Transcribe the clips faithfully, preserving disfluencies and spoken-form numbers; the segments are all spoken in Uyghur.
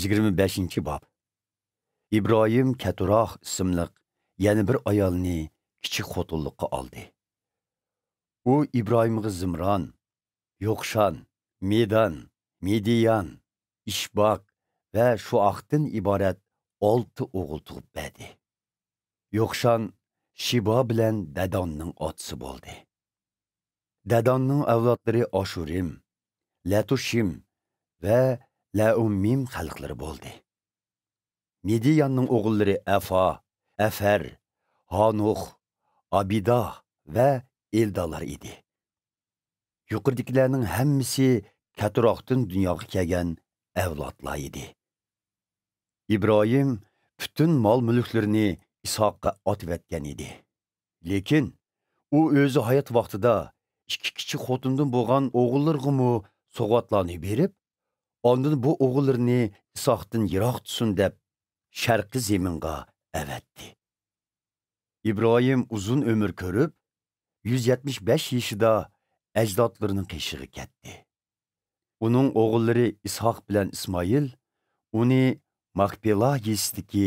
يىگىرمە بەشىنچى باب. ئىبراھىم كەتۇراھ ئىسىملىق يەنە بىر ئايالنى كىچىك خوتۇنلۇققا ئالدى. ئۇ ئىبراھىمغا زىمران، يوقشان، مېدان، مىدىيان، ئىشباك ۋە شۇئاقتىن ئىبارەت ئالتە ئوغۇل تۇغۇپ بەردى. يوقشان شىبا بىلەن دەداننىڭ ئاتىسى بولدى. دەداننىڭ ئەۋلادلىرى ئاشۇرىم، لەتۇشىم ۋە لەئۇممىم خەلقلىرى بولدى. مىدىياننىڭ ئوغۇللىرى ئەفا، ئەفەر، ھانوخ، ئابىدا ۋە ئېلدالار ئىدى. يۇقىرىدىكىلەرنىڭ ھەممىسى كەتۇراھتىن دۇنياغا كەلگەن ئەۋلادلار ئىدى. ئىبراھىم پۈتۈن مال-مۈلۈكلىرىنى ئىسھاققا ئاتىۋەتكەن ئىدى. لېكىن ئۇ ئۆزى ھايات ۋاقتىدا ئىككى كىچىك خوتۇندىن بولغان ئوغۇللىرىغىمۇ سوۋغاتلارنى بېرىپ، ئاندىن بۇ ئوغۇللىرىنى ئىسھاقتىن يىراق تۇتسۇن دەپ، شەرقىي زېمىنغا ئەۋەتتى. ئىبراھىم ئۇزۇن ئۆمۈر كۆرۈپ، يۈز يەتمىش بەش يېشىدا ئەجدادلىرىنىڭ قېشىغا كەتتى. ئۇنىڭ ئوغۇللىرى ئىسھاق بىلەن ئىسمائىل ئۇنى ماكپېلا يېزىسىدىكى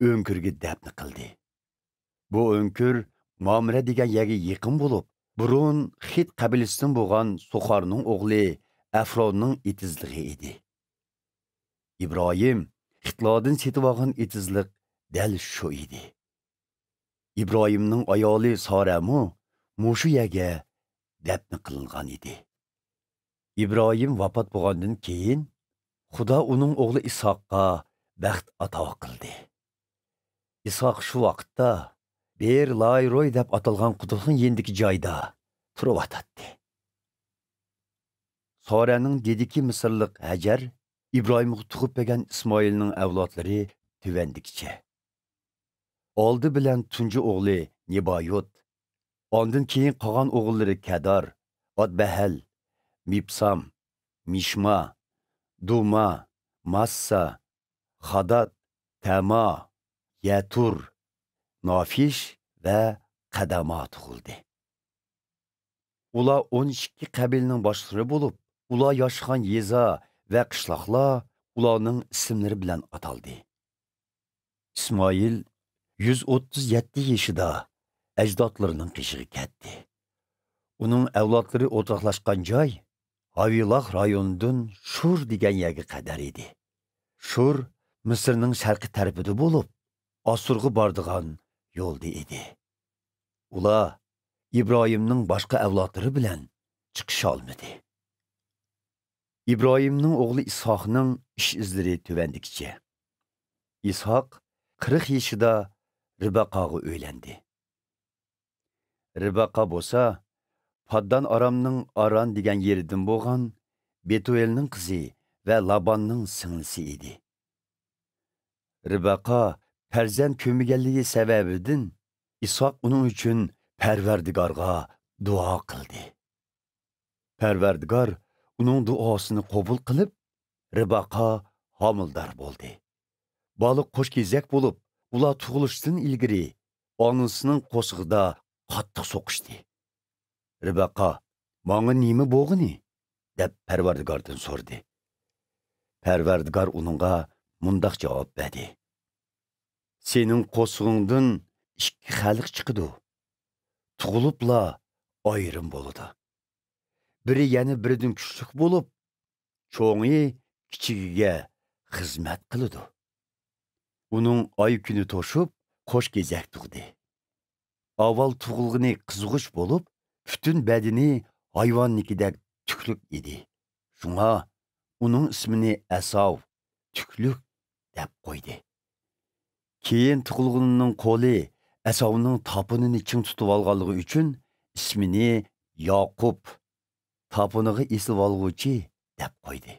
ئۆڭكۈرگە دەپنە قىلدى. بۇ ئۆڭكۈر مامرە دېگەن يەرگە يېقىن بولۇپ، بۇرۇن خىت قەبىلىسىدىن بولغان سوخارنىڭ ئوغلى ئەفروننىڭ ئېتىزلىقى ئىدى. ئىبراھىم خىتلاردىن سېتىۋالغان ئېتىزلىق دەل شۇ ئىدى. ئىبراھىمنىڭ ئايالى سارەمۇ مۇشۇ يەرگە دەپنە قىلىنغان ئىدى. ئىبراھىم ۋاپات بولغاندىن كېيىن، خۇدا ئۇنىڭ ئوغلى ئىسھاققا بەخت ئاتا قىلدى. ئىسھاق شۇ ۋاقىتتا بېر لاي روي دەپ ئاتالغان قۇدۇقنىڭ يېنىدىكى جايدا تۇرۇۋاتاتتى. سارەنىڭ دېدىكى مىسىرلىق ھەجەر ئىبراھىمغا تۇغۇپ بەرگەن ئىسمائىلنىڭ ئەۋلادلىرى تۆۋەندىكىچە. ئالدى بىلەن تۇنجى ئوغلى نېبايوت، ئاندىن كېيىن قالغان ئوغۇللىرى كەدار، ئادبەھەل، مىپسام، مىشما، دۇما، ماسسا، خادات، تەما، يەتۇر، نافىش ۋە قەدەما تۇغۇلدى. ئۇلار ئون ئىككى قەبىلىنىڭ باشلىرى بولۇپ، ئۇلار ياشىغان يېزا ۋە قىشلاقلار ئۇلارنىڭ ئىسىملىرى بىلەن ئاتالدى. ئىسمائىل يۈز ئوتتۇز يەتتە يېشىدا ئەجدادلىرىنىڭ قېشىغا كەتتى. ئۇنىڭ ئەۋلادلىرى ئولتۇراقلاشقان جاي ھاۋىلاھ رايونىدىن شۇر دېگەن يەرگە قەدەر ئىدى. شۇر مىسىرنىڭ شەرقىي تەرىپىدە بولۇپ، ئاسسۇرغا بارىدىغان يولدا ئىدى. ئۇلار ئىبراھىمنىڭ باشقا ئەۋلادلىرى بىلەن چىقىشالمىدى. ئىبراھىمنىڭ ئوغلى ئىسھاقنىڭ ئىش ئىزلىرى تۆۋەندىكىچە. ئىسھاق قىرىق يېشىدا رىبەقاغا ئۆيلەندى. رىبەقا بولسا پاددان ئارامنىڭ ئاران دېگەن يېرىدىن بولغان بېتۇئېلنىڭ قىزى ۋە لاباننىڭ سىڭلىسى ئىدى. رىبەقا پەرزەنت كۆرمىگەنلىكى سەۋەبىدىن ئىسھاق ئۇنىڭ ئۈچۈن پەرۋەردىگارغا دۇئا قىلدى. پەرۋەردىگار ئۇنىڭ دۇئاسىنى قوبۇل قىلىپ، رىبەقا ھامىلىدار بولدى. بالا قوش كېزەك بولۇپ، ئۇلار تۇغۇلۇشتىن ئىلگىرى ئانىسىنىڭ قورسىقىدا قاتتىق سوقۇشتى. رىبەقا، «ماڭا نېمە بولغىنى؟» دەپ پەرۋەردىگاردىن سورىدى. پەرۋەردىگار ئۇنىڭغا مۇنداق جاۋاب بەردى: «سېنىڭ قورسىقىڭدىن ئىككى خەلق چىقىدۇ. تۇغۇلۇپلا ئايرىم بولىدۇ. بىرى يەنە بىرىدىن كۈچلۈك بولۇپ، چوڭى كىچىكىگە خىزمەت قىلىدۇ.» ئۇنىڭ ئاي كۈنى توشۇپ، قوش كېزەك تۇغدى. ئاۋۋال تۇغۇلغىنى قىزغۇچ بولۇپ، پۈتۈن بەدىنى ھايۋاننىڭكىدەك تۈكلۈك ئىدى. شۇڭا ئۇنىڭ ئىسمىنى ئەساۋ، تۈكلۈك، دەپ قويدى. كېيىن تۇغۇلغىنىنىڭ قولى ئەساۋنىڭ تاپىنىنى چىڭ تۇتۇۋالغانلىقى ئۈچۈن ئىسمىنى ياقۇپ، تاپىنىغا ئېسىلىۋالغۇچى، دەپ قويدى.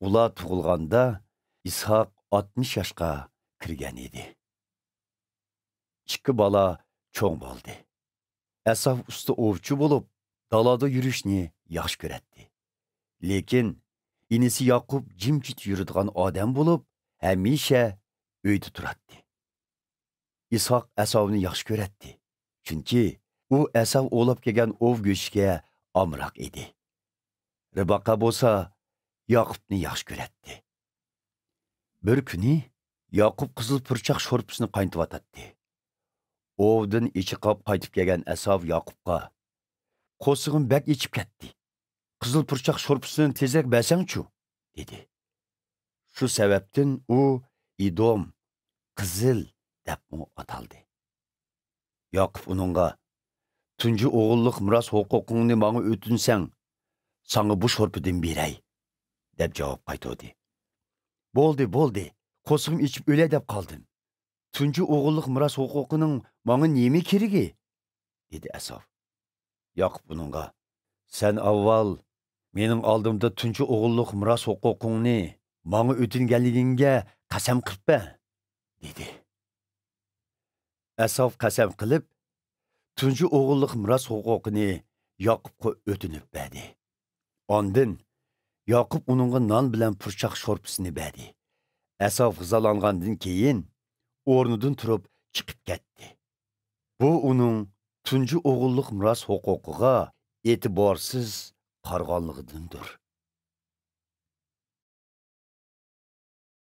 ئۇلار تۇغۇلغاندا ئىسھاق ئاتمىش ياشقا كىرگەن ئىدى. ئىككى بالا چوڭ بولدى. ئەساف ئۇستا ئوۋچى بولۇپ، دالادا يۈرۈشنى ياخشى كۆرەتتى. لېكىن ئىنىسى ياقۇپ جىمجىت يۈرىدىغان ئادەم بولۇپ، ھەمىشە ئۆيدە تۇراتتى. ئىسھاق ئەساۋنى ياخشى كۆرەتتى، چۈنكى ئۇ ئەساۋ ئوۋلاپ كەلگەن ئوۋ گۆشىگە ئامراق ئىدى. رىباقا بولسا ياقۇپنى ياخشى كۆرەتتى. بىر كۈنى ياقۇپ قىزىل پۇرچاق شورپىسىنى قاينىتىۋاتاتتى. ئوۋدىن ئېچىقاپ قايتىپ كەلگەن ئەساۋ ياقۇپقا: «قورسىقىم بەك ئېچىپ كەتتى. قىزىل پۇرچاق شورپىسىنى تېزرەك بەرسەڭچۇ؟» دېدى. شۇ سەۋەبتىن ئۇ ئىدوم، قىزىل، دەپمۇ ئاتالدى. ياقۇپ ئۇنىڭغا: «تۇنجى ئوغۇللۇق مىراس ھوقۇقۇڭنى ماڭا ئۆتۈنسەڭ، ساڭا بۇ شورپىدىن بېرەي» دەپ جاۋاب قايتۇردى. «بولدى، بولدى، قورسىقىم ئېچىپ ئۆلەي دەپ قالدىم. تۇنجى ئوغۇللۇق مىراس ھوقۇقىنىڭ ماڭا نېمە كېرىكى؟» دېدى ئەساف. ياقۇپ ئۇنىڭغا: «سەن ئاۋۋال مېنىڭ ئالدىمدا تۇنجى ئوغۇللۇق مىراس ھوقۇقۇڭنى ماڭا ئۆتۈنگەنلىكىڭگە قەسەم قىلىپ بەر» دېدى. ئەساف قەسەم قىلىپ، تۇنجى ئوغۇللۇق مىراس ھوقۇقىنى ياقۇپقا ئۆتۈنۈپ بەردى. ئاندىن ياقۇپ ئۇنىڭغا نان بىلەن پۇرچاق شورپىسىنى بەردى. ئەساف غىزالانغاندىن كېيىن، ئورنىدىن تۇرۇپ چىقىپ كەتتى. بۇ ئۇنىڭ تۇنجى ئوغۇللۇق مىراس ھوقۇقىغا ئېتىبارسىز قارىغانلىقىدىندۇر.